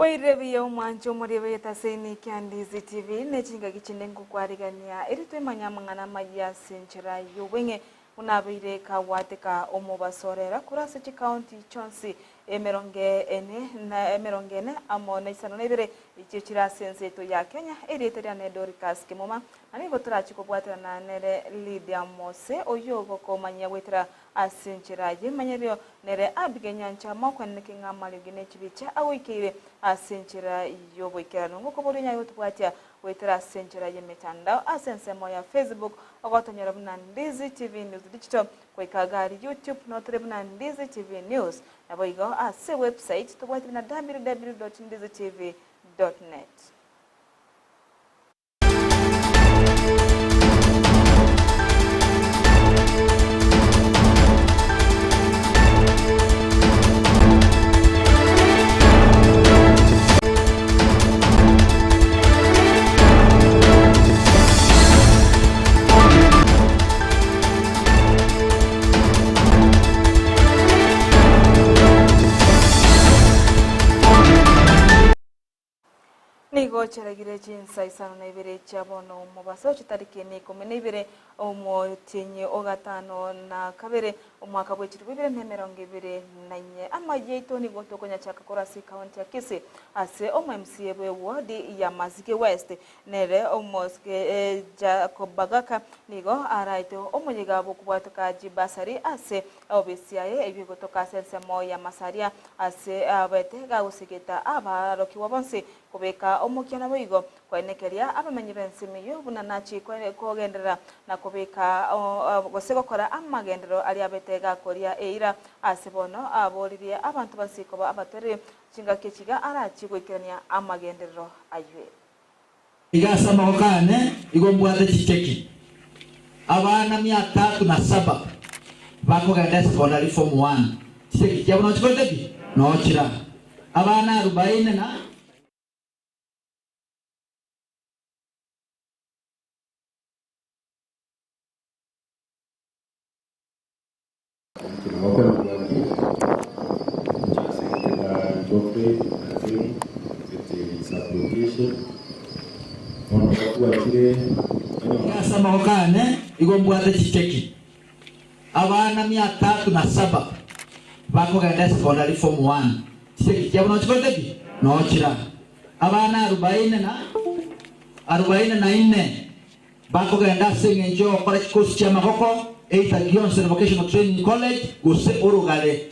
Bwairire buya omwancho omoriebegete ase Iniki and Easy TV ne chingaki chinde nkokwarigania eri twemanye amang'ana amayia ase enchera y'obweng'e buna abeire kagwateka omobaso orera korwa ase chikaunti chionsi emerongo ene na emerongo ene amo na isano na ibere echio chire ase ense yaito ya Kenya erieta riane Dorcas Kemuma na nigo torachi kobwaterana nere Lydia Mose oyio ogokomanyia goetera Ase enchera y'emanyerio nere Abigail nyancha mokweneneke ng'a amariogi ne chibicha agoikeire ase enchera y'oboikeranu. Ngokoboria onyare gotobwatia goetera ase enchera y'emetandao ase ensemo ya Facebook ogotonyora buna Ndizi TV News Digital goika gari YouTube notore buna Ndizi TV News naboigo ase website tobwati buna www.ndizitv.net. Nigo chiaragire chinsa isano na ibere chia bono omobaso, chitariki ene ikomi na ibere, omotienyi o gatano na kabere, omwaka bwe chilifu ibere na emerongo ebere na inye. Amayio aito nigo tokonyachaka korwa ase ekaunti ya Kisii ase omo MCA bwe ward ya Masige West nere omosike Jacob Bagaka nigo araete omoyega bw'okobwatoka chibasari ase Obisi yaye eyio egotoka ase ensemo y'amasaria ase abete gagosegeta abarokigwa bonsi kobeka omokia naboigo koenekeria abamenyi b'ensemo eyio buna nachi kogenderera na kobeka gose gokora amagenderero aria abete gakoria eira ase bono aboririe abanto bonsi koba abatoreri chingaki echiga arachi goikerania amagenderero aywe. Iga ase amaboko aane igo mbwate chicheki, abana mia tatu na saba bakogenda esekondari form one, chicheki chiabo noo chikorete ki? Noo chira. Abana arubaini na. Iga ase amaboko aane igo mbwate chicheki, abana mia tatu na saba bakogenda esekondari form one, chicheki chiabo noo chikorete ki? Noo chira. Abana arubaini na arubaini na ine Bakogenda ase engencho y'ogokora chikosi chi'amaboko, either Gionsen Vocational Training College gose Orogare.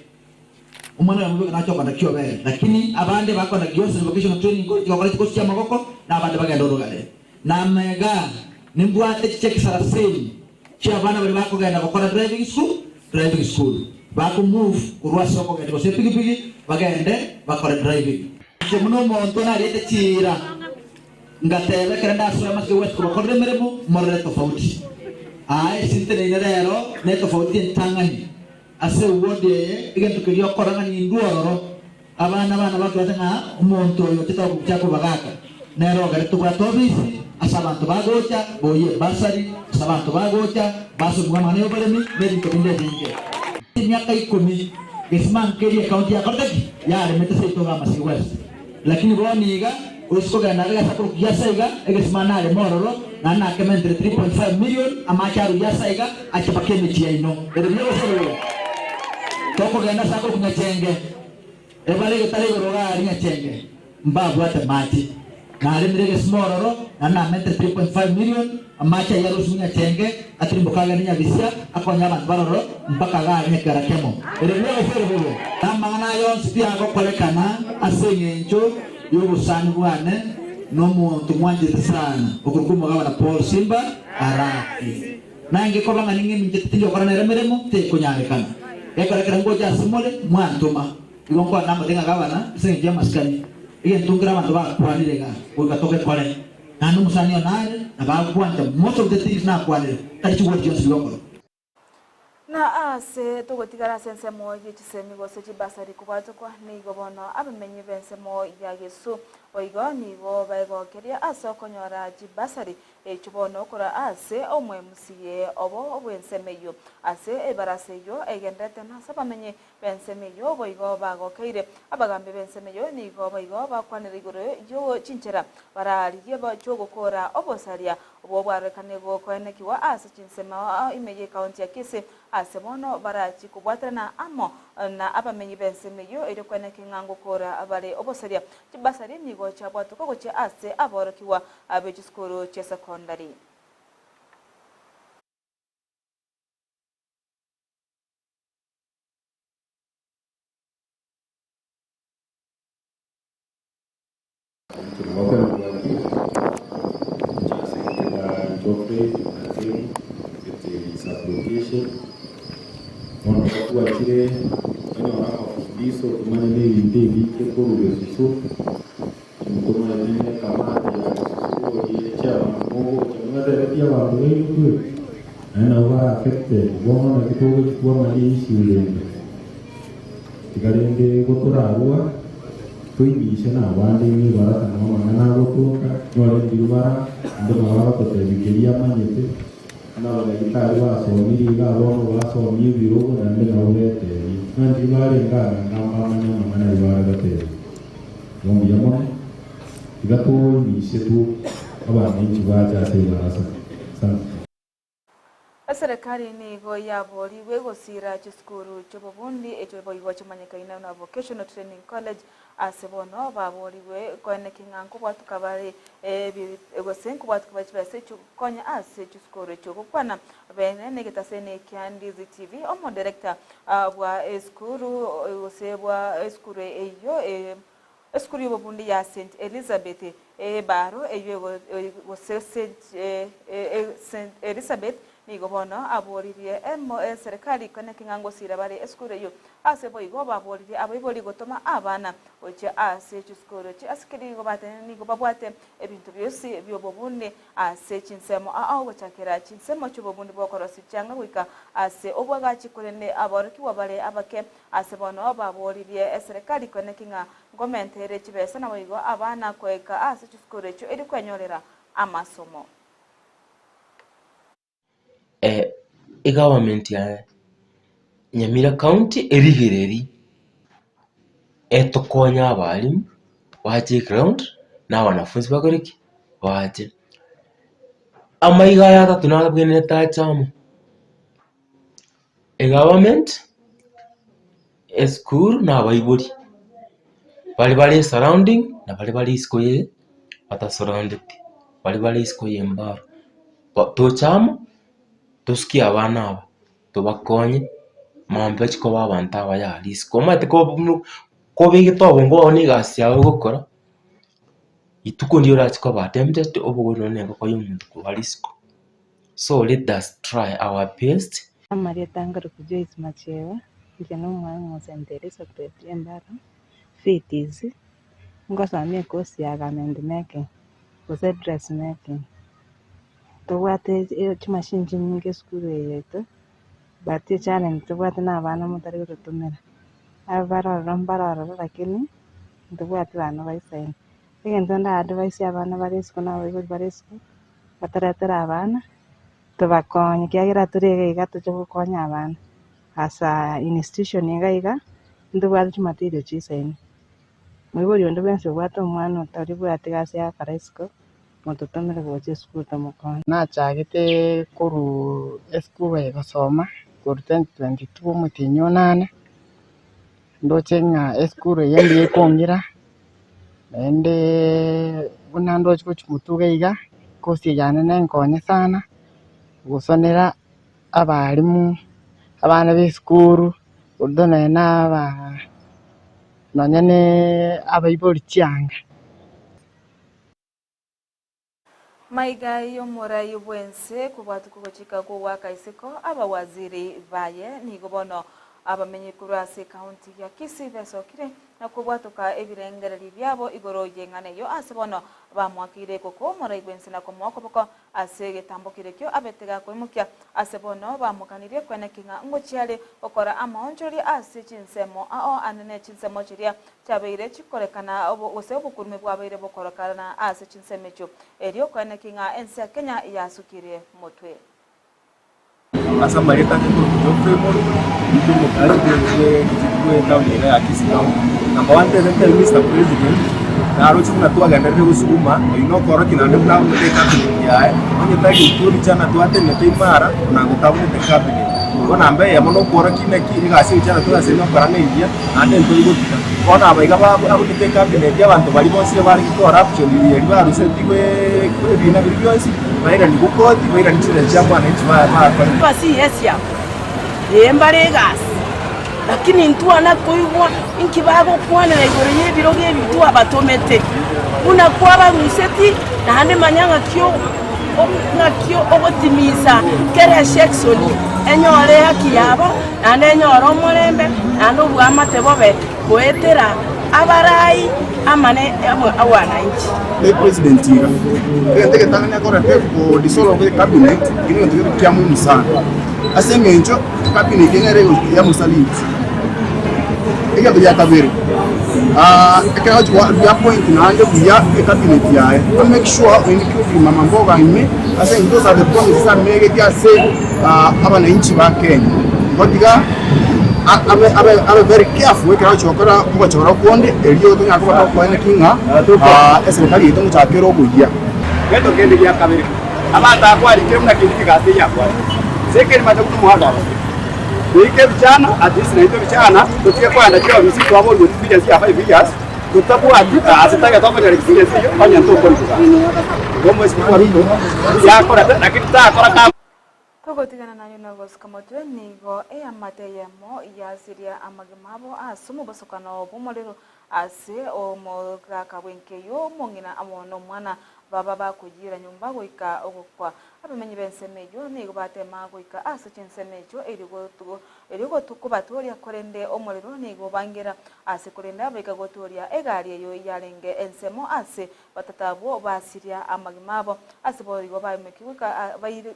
Omwana oyomo bweka nache okogenda Kiobere, lakini abande bakogenda Gionsen Vocational Training College gokora chikosi chi'amaboko na abande bagenda Orogare. Na amega nimbwate chicheki sarasini chi'abana baria bakogenda gokora driving school, driving school. Bako move korwa ase okogenda gose epigipigi bagende bakore driving. Inche buna omonto nariete chiira. Ngateba, Ekero ndasoe amatuko gwechi kobakorera emeremo, morore tofauti. Aa, ase nteneine rero netofauti entang'ani ase ewodi eye, egento keria okora ng'a nindwe ororo. Abana bane batwate ng'a omonto oyo ochete gocha kobagaka nere ogere tobwate obisi ase abanto bagocha boyie ebasari, ase abanto bagocha basomigwe amang'ana y'oboremi na ebinto binde ebinge. Emiaka ikomi gesima nkeria ekaunti yakorete ki? Yaremete seito iga Masii West. Lakini bono iga, oise kogenda are gase akorokwa Giasa iga, egesima nareme ororo, naende nakementere 3.5 million, amache arwe Giasa iga, ache mpaka emechie yaino. Ere buya gose bobe? Tokogenda ase akorokwa Nyachenge, ebare egetare igoro iga aria Nyachenge, mbabwate mache. Naremire egesima ororo, naende namentere 3.5 million, amache ayio arusigwe Nyachenge, atirimboke agende Nyabisia, akonye abanto baroro mpaka iga aria Nyakera kemo. Ere buya gose ere bobe? Namang'ana aya onsi tiagokorekana ase engencho y'obosani bwane nomonto mwanchete sana, okorokwa omogabana Paul Simba Arati. Nainche koba ng'a ning'eminchete tindi gokora nere emeremo, tekonyarekana. Gekora ekero ngocha ase more, mwantoma. Igo nkwane namote ng'a gabana ase engencho y'amasikani, egento nkere abanto bakwanire iga, goika togekore. Naende omosani one are, na bagwancha most of the things nakwanire, tari chigwoti chionsi bigokorwa. Na ase togotigara ase ensemo ye chisemi gose chibasari kobwatokwa, nigo bono abamenyi b'ensemo ya Gesu boigo nigo baegokeria ase okonyora chibasari echio bono korwa ase omwemusie obo bw'ensemo eyio. Ase ebarasa eyio egenderete nase abamenyi b'ensemo eyio boigo bagokeire. Abagambi b'ensemo eyio nigo boigo bakwanire igoro ye chinchera bararigie chi'ogokora obosaria Obwo bwarorekane gokoenekigwa ase chinsemo ime y'ekaunti ya Kisii, ase bono barachie kobwaterana amo na abamenyi b'ensemo eyio erio koeneki ng'a ngokora bare obosaria. Chibasari nigo chiabwatokwa gochia ase aborokigwa be chisukuru chi'esekondari. Welcome bwakire gocha ase Geoffrey Atim Geteri sub-location. Bono twachire tonyore amafundiso tomanye na ebinto ebinge korwa Gesusu. Ntomanyeti na ekamati ya Gesusu oria chairman mogocha mwatebetie abanto baino kweri naende nabo bare affected bono naki togochi twamanya issue rende. Tiga rende gotorarua toimishe nabande ng'a ebarasa nao amang'ana agotoka, nyore ndiru bara, onde nabo agototebia keria amanyete, buna abanyagitari basomire iga bono basomia ebirogo naende nabo betebie, ng'a ndiru barenge ang'e anga mbamanye amang'ana ayio bare gotebia. Igo mbuya mono, tiga toimishe tu abananchi bache ase ebarasa. Asante. Eserekari nigo yaboorigwe gosiira chisukuru chi'obobundi echio boigo chimanyekaine buna Vocational Training College ase bono baboorigwe koeneki ng'a nkobwatuka bare gose nkobwatuka bare chibesa echio gokonya ase chisukuru echio. Gokwana bene negetaseni kia Ndizi TV, omodirector bwa esukuru gose bwa esukuru eyio Esukuru y'obobundi ya St Elizabeth Ebaaro eyio gose St Elizabeth nigo bono aboririe eserekari kweneki ng'a ngosira bare esukuru eyio. Ase boigo baboririe abaibori gotoma abana gochia ase chisukuru echi ase keri nigo batenenire nigo babwate ebinto bionsi bi'obobundi ase chinsemo ao gochakera chinsemo chi'obobundi bw'okorosia chianga goika ase obwagachi korende aborokigwa bare abake Ase bono baboririe eserekari koeneki ng'a nkomentere chibesa naboigo abana koika ase chisukuru echio erio kwenyorera amasomo. Egovernment ya Nyamira county erigereri etokonye abalimu bache eground na abanafunzi bakore ki? Bache. Amaiga aya atato nabwenerete ache amo. Egovernment, esukuru na abaibori, baria bare esurrounding na baria bare isiko ye batasurroundeti, baria bare isiko ya embaro. Toche amo, tosukie abana aba, tobakonye, mambia bachie koba abanto abaya aria isiko. Omanyete kobegete obongo bwao na egasi yago ogokora, rituko ndiria orachie koba tempted obogori nonye na engoko ya omonto korwa aria isiko. So let us try our best. Amarieta nkorokwa Joyce Machewa, inche na omwalimu o St Elizabeth Embara VTC, ngosomia ecourse ya garment making gose dress making. Tobwate chimachine chinyinge esukuru eye yaito, but echallenge tobwate na abana motari gototomera, abare ororo mbare ororo lakini ntobwati bana baisaine. Egento nda advise abana bare isiko na abaibori bare isiko, batoretere abana, tobakonye ekiagera tore iga iga toche gokonya abana as a institution iga iga, ntobwate chimaterial chisaine. Moibori onde bwensi obwate omwana otaribwati gasi agakora isiko, mototomere gocha esukuru tomokonye. Nachagete korwa esukuru eye gosoma korwa 2022 omotienyi o nane, ndoche ng'a esukuru eye mbuya ekong'ira, naende buna ndoche gochia motuga iga, ekosi eye yane nenkonye sana, gosonera abalimu, abana ba esukuru, korende nonye na aba nonye na abaibori chianga. Maiga y'omorai bw'ense kobwatuka ogochika kw'ogoaka isiko abawaziri baye nigo bono Abamenyi korwa ase ekaunti ya Kisii besokire na kobwatoka ebirengererio biabo igoro y'eng'ana eyio ase bono bamoakeire ekoko omorai bw'ense na komoa okoboko ase egetambo keria abete gakoimokia. Ase bono bamokanirie kweneki ng'a ngochia are gokora amaonchoreria ase chinsemo ao anene chinsemo chiria chiabeire chikorekana gose obokurume bwabeire bokorekana ase chinsemo echio erio kweneki ng'a ense ya Kenya yasukirie motwe. Ase amarieta ane nkorokwa Geoffrey Moruri, ninche omokazi bwe etown eye ya Kisii town. Number one tebe ntebi Mister President, naroche buna twagenderire gosuguma, oyio nokorokia naende buna abunete ecabinet yaye, onye tari intwe ebichana twatenenete imara, onango tabunete cabinet. Igo namba eyemo nokworokia inaki egasi ebichana twagasire nokora nengiya, naende ntori gotiga. Bono aba iga abunete ecabinet abanto baria bonsi barenge corruption eria barusetigwe ebina biria bionsi. Bairani gokoti, bairani chingencho chia mwananchi bakore. Aba CS aba, ee mbare egasi, lakini ntwana koigwa inki bagokwanera igoro y'ebirogo ebi twabatomete, buna kwabaruseti, naende manya ng'aki ng'aki ogotimisa kera esection enyore ehaki yabo, naende enyore omorembe, naende oboamate bobe goetera abarai amane abwananchi. Ne president iga egento egetang'ani akorete ko dissolve ecabinet ekio negento gete kia muhimu sana ase eng'encho ecabinet eye nere yamosaliti. Egento gia kabere ekero agochi reappoint naende buya ecabinet yaye a make sure oiniki mama mboga ime ase eng'encho those are the promises amegeti ase abananchi ba Kenya. Igo tiga abe abe abe very careful ekero agochi gokora ogochora konde erio tonyare koba tokoeneki ng'a eserekari yaito ngochaka ere oboyia. Gento kende gia kabere, abanto aba kwarikire buna kende kegasi eyio akwarete, ase ekerima buna omohando abasete. Goika ebichana, at least naintwe ebichana, totige koenda chiofisi twaborigwe experience ya 5 years, totabwati ase taiga tokonyora experience eyio onye ntokori kogamba. Igo omwesimiwa Ruto yakorete lakini takora ka. Togotigana naye na gosuka motwe, nigo eamate eyemo yasiria amagima abo ase omobosokano bw'omorero ase omogaka bw'enka eyio, omong'ina amo nomwana baba bakoyiira nyomba goika ogokwa. Abamenyi b'ensemo eyio nigo batema goika ase chinsemo echio erio kobatooria, korende omorero nigo obangera ase korende abaika gotooria egari eyio yarenge ensemo ase Batata abwo basiria amagima abo, ase boigo baimokigwe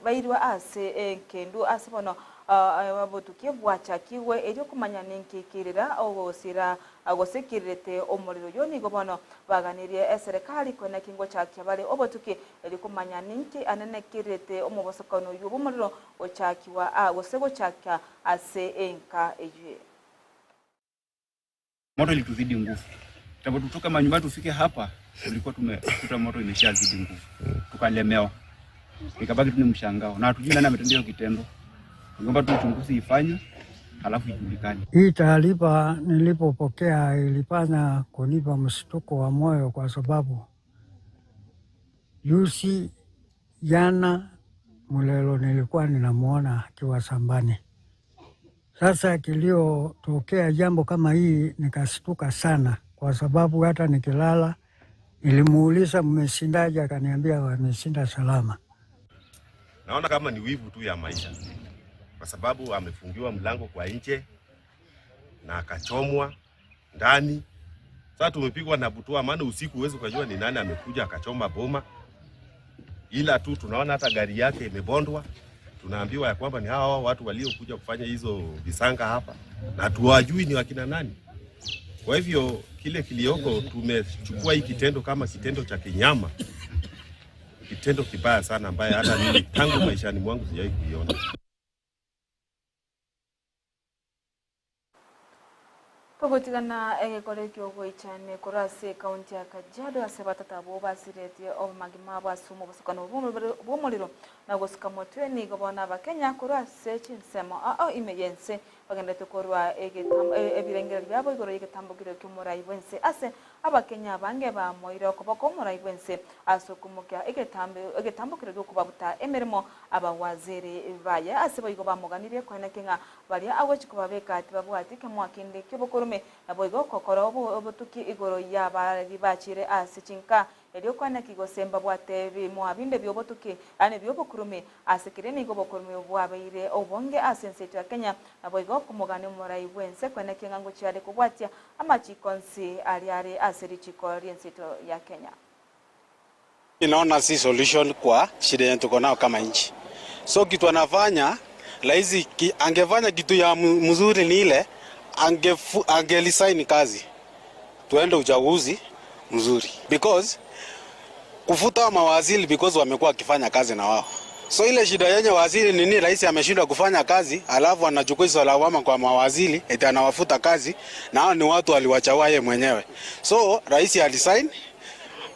bairwe ase engendu ase bono obotuki bwachakigwe, erio komanya ninki kirira ogosira gose kirirete omorero oyio. Nigo bono baganirie eserekari koeneki ngochakia bare obotuki, erio komanya ninki anene kirirete omobosokano oyio bw'omorero gochakiwa gose gochaka ase enka eyio. Moto ilituzidi nguvu. Kitambo tutoke manyumbani tufike hapa, tulikuwa tumekuta moto imeshazidi nguvu, tukalemewa, ikabaki tu ni mshangao na hatujui nani ametenda hiyo kitendo. Ningeomba tu uchunguzi ifanywe, halafu ijulikane. Hii taarifa nilipopokea ilifanya kunipa mshtuko wa moyo kwa sababu juzi jana Mulelo nilikuwa ninamuona akiwa shambani. Sasa kiliyotokea jambo kama hii nikashtuka sana, kwa sababu hata nikilala nilimuuliza mmeshindaje, akaniambia wameshinda salama. Naona kama ni wivu tu ya maisha, kwa sababu amefungiwa mlango kwa nje na akachomwa ndani. Sasa tumepigwa na butwaa, maana usiku huwezi ukajua ni nani amekuja akachoma boma, ila tu tunaona hata gari yake imebondwa. Tunaambiwa ya kwamba ni hawa watu waliokuja kufanya hizo visanga hapa, na tuwajui ni wakina nani. Kwa hivyo kile kilioko, tumechukua hii kitendo kama kitendo cha kinyama, kitendo kibaya sana, ambaye hata mimi tangu maishani mwangu sijawahi kuiona. Togotigana egekore ki'ogoichania korwa ase ekaunti ya Kajiado ase batata abwo basiretie obomagima abo ase omobosokano bw'omorero na gosuka motwe nigo bono abakenya korwa ase chinsemo ao ime y'ense bagenderete korwa ebirengererio biabo igoro y'egetambo keria ki'omorai bw'ense ase Abakenya abange bamoire okoboko omorai bw'ense ase okomokia egetambokero gi'okobabuta emeremo abawaziri baye. Ase boigo bamoganirie koeneki ng'a baria agochia kobabeka tibabwati kemoa kende ki'obokorome, naboigo gokora obotuki igoro y'abari bachire ase chinka. Erio kwanaki gose mbabwate ebimoa binde bi'obotuki, yaani bi'obokurumi, ase keria nigo obokurumi bwabeire obonge ase ense yaito ya Kenya, naboigo komogania omorai bw'ense kwenekia ng'a ngochia are kobwatia amachiko onsi aria are ase richiko ri'ense yaito ya Kenya. Naona si solution kwa shida yenye tuko nayo kama nchi. So kitu anafanya rais ki, angefanya kitu ya mzuri ni ile angefu, angeresign kazi tuende uchaguzi mzuri because kufuta mawaziri because wamekuwa wakifanya kazi na wao. So ile shida yenye waziri nini, rais ameshindwa kufanya kazi, alafu anachukua hizo lawama kwa mawaziri eti anawafuta kazi, na hao ni watu aliwachagua yeye mwenyewe. So rais alisign,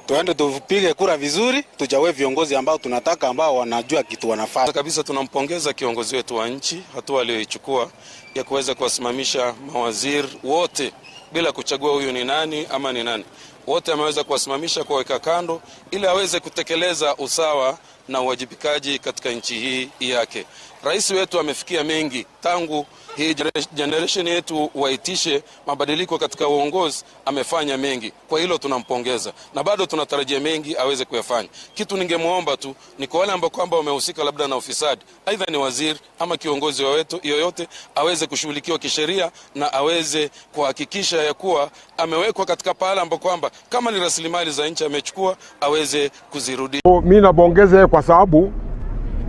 tuende tupige kura vizuri, tuchague viongozi ambao tunataka, ambao wanajua kitu wanafanya. Kabisa tunampongeza kiongozi wetu wa nchi hatua aliyoichukua ya kuweza kuwasimamisha mawaziri wote bila kuchagua huyu ni nani ama ni nani. Wote ameweza kuwasimamisha, kuwaweka kando ili aweze kutekeleza usawa na uwajibikaji katika nchi hii yake. Rais wetu amefikia mengi tangu hii generation yetu waitishe mabadiliko katika uongozi, amefanya mengi. Kwa hilo tunampongeza na bado tunatarajia mengi aweze kuyafanya. Kitu ningemwomba tu ni kwa wale ambao kwamba wamehusika labda na ufisadi, aidha ni waziri ama kiongozi yoyote, aweze kushughulikiwa kisheria na aweze kuhakikisha ya kuwa amewekwa katika pahala ambapo kwamba kama ni rasilimali za nchi amechukua aweze kuzirudisha. Mimi napongeza kwa sababu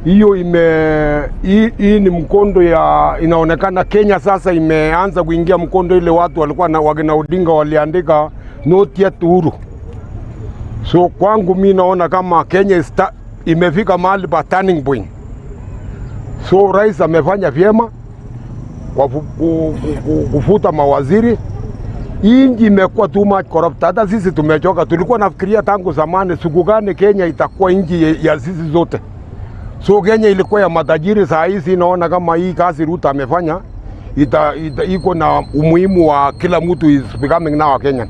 hiyo ime hii ni mkondo ya inaonekana Kenya sasa imeanza kuingia mkondo ile watu walikuwa na wakina Odinga waliandika not yet uhuru. So kwangu mi naona kama Kenya imefika mahali pa turning point. So rais amefanya vyema kwa kufuta mawaziri. Inji imekuwa too much corrupt. Hata sisi tumechoka. Tulikuwa nafikiria tangu zamani siku gani Kenya itakuwa inji ya sisi zote. So Kenya ilikuwa ya matajiri, saa hizi naona kama hii kazi Ruto amefanya ita, ita, iko na umuhimu wa kila mtu is becoming now a Kenyan.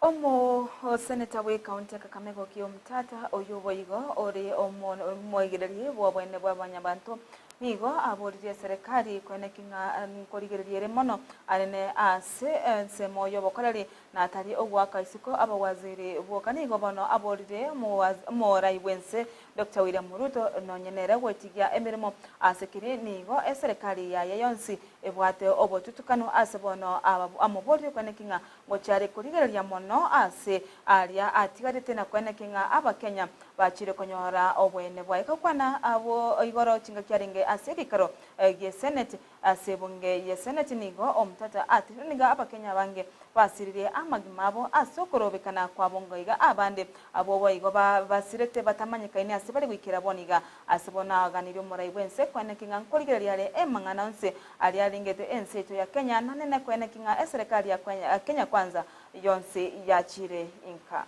Omo Senator bwe county ya Kakamega Okiya Omtata oyio boigo ore omoigereria bw'obwene bwa banyabanto nigo aboririe eserekari koeneki ng'a nkorigereria ere mono anene ase ensemo y'obokoreri na tari ogoaka isiko abawaziri boka. Nigo bono aborire omorai bw'ense Doctor William Ruto nonye nere gwetigia emeremo ase keri nigo eserekari yaye yonsi ebwate obotutukanu ase bono amoborire koeneki ng'a Ngochia are korigereria mono aase aria atigarete na koeneke ng'a Abakenya bachire konyora oboene bwaye. Gakwana abwo igoro chingaki arenge ase egeikaro gie Senate. Ase ebunge ye Senate nigo omotata atirire nigo Abakenya abange basiririe amagima abo ase okorobekana kwabo ngoiga abande abwo boigo basirete batamanyekaini ase bare goikera bono iga. Ase bono aganirie omorai bw'ense koeneki ng'a nkorigereria are emang'ana onsi aria arengete ense yaito ya Kenya, na nene koeneki ng'a eserekari ya Kenya Kwanza yonsi yachire inka.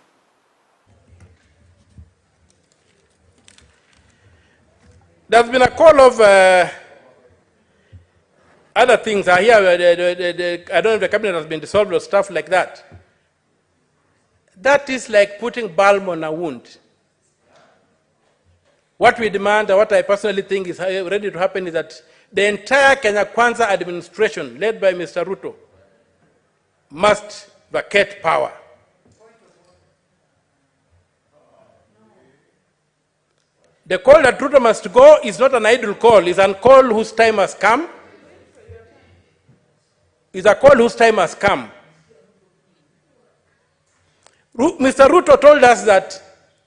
There's been a call of uh, other things. I hear, uh, the, the, the, I don't know if the cabinet has been dissolved or stuff like that. That is like putting balm on a wound. What we demand, and what I personally think is ready to happen, is that the entire Kenya Kwanza administration, led by Mr. Ruto, must vacate power. The call that Ruto must go is not an idle call, it's a call whose time has come. It's a call whose time has come. Mr. Ruto told us that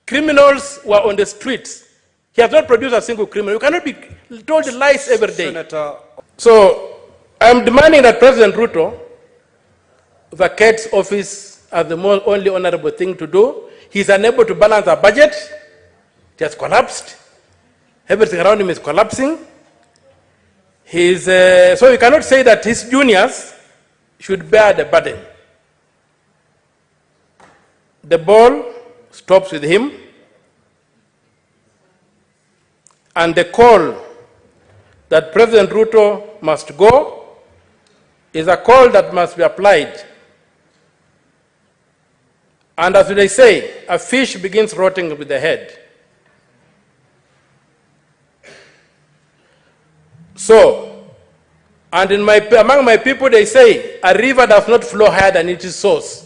criminals were on the streets. He has not produced a single criminal. You cannot be told lies every day. Senator. So I'm demanding that President Ruto vacates office as the more only honorable thing to do. He's unable to balance our budget. It has collapsed. Everything around him is collapsing. He's, uh, so you cannot say that his juniors should bear the burden. The ball stops with him, and the call that President Ruto must go is a call that must be applied. And as they say, a fish begins rotting with the head. So, and in my, among my people they say, a river does not flow higher than its source.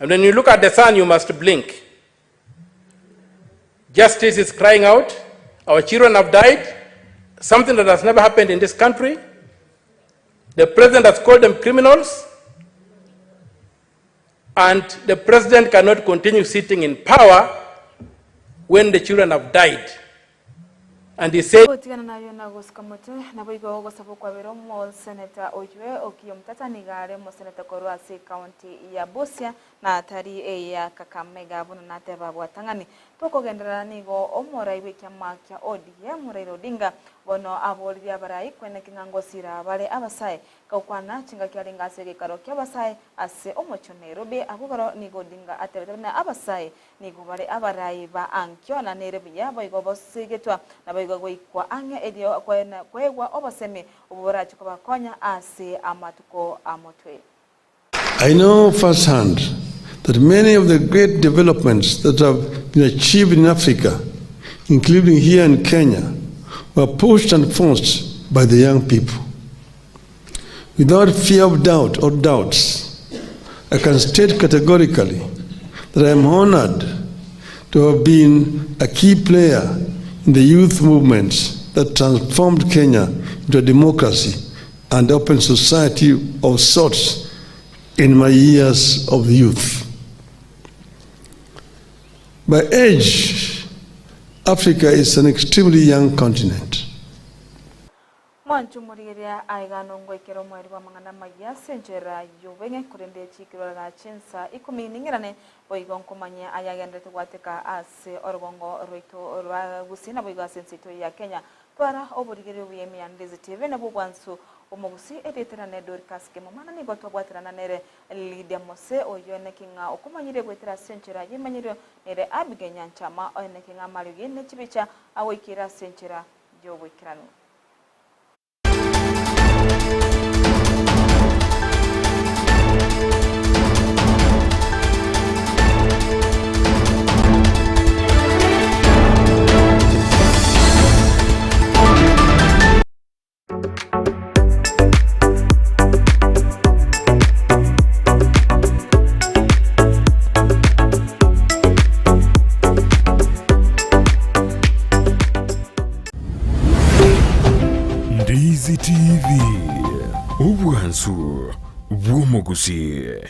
And when you look at the sun, you must blink. Justice is crying out. Our children have died. Something that has never happened in this country. The president has called them criminals. And the president cannot continue sitting in power when the children have died. And he said, Gotigana nayo na gosuka motwe, naboigo ogosaba okwabera omoseneta oywe Okiya Omtata nigo are omoseneta korwa ase ecounty ya Busia na tari eya Kakamega buna nateba bwatang'ani. Tokogenderera nigo omorai bw'ekiama kia ODM Raila Odinga bono aboririe abarai kweneki ng'a ngosira bare abasae Gokwana chingaki arenge ase egeikaro ki'abasae ase omochie o Nairobi, agwo igoro nigo Odinga atebete buna abasae nigo bare abarai ba ankio na nere buya boigo bosigetwa naboigo goikwa ang'e erio koegwa obosemi obwo borache kobakonya ase amatuko a motwe. I know firsthand that many of the great developments that have been achieved in Africa, including here in Kenya, were pushed and forced by the young people. Without fear of doubt or doubts, I can state categorically that I am honored to have been a key player in the youth movements that transformed Kenya into a democracy and open society of sorts in my years of youth. By age, Africa is an extremely young continent. Mwanche omorigereria aiga nongoikera omoerio bw'amang'ana amayia ase enchera y'obweng'e, korende chikirwe rara chinsa ikomi ning'irane, boigo nkomanye ayagenderete gwateka ase orogongo rwaito rwa Gusii naboigo ase ense yaito ya Kenya. Twara oborigereria obuya ime ya Ndizi TV nabwo obwansu bw'omogusii erieta riane Dorcas Kemomana nigo twabwaterana nere Lydia Mose oyio eneki ng'a okomanyire goetera ase enchera y'emanyerio nere Abigail Nyanchama oeneki ng'a amariogi ne chibicha agoikera ase enchera y'oboikeranu. Ndizi TV, obwansu bw'omogusii.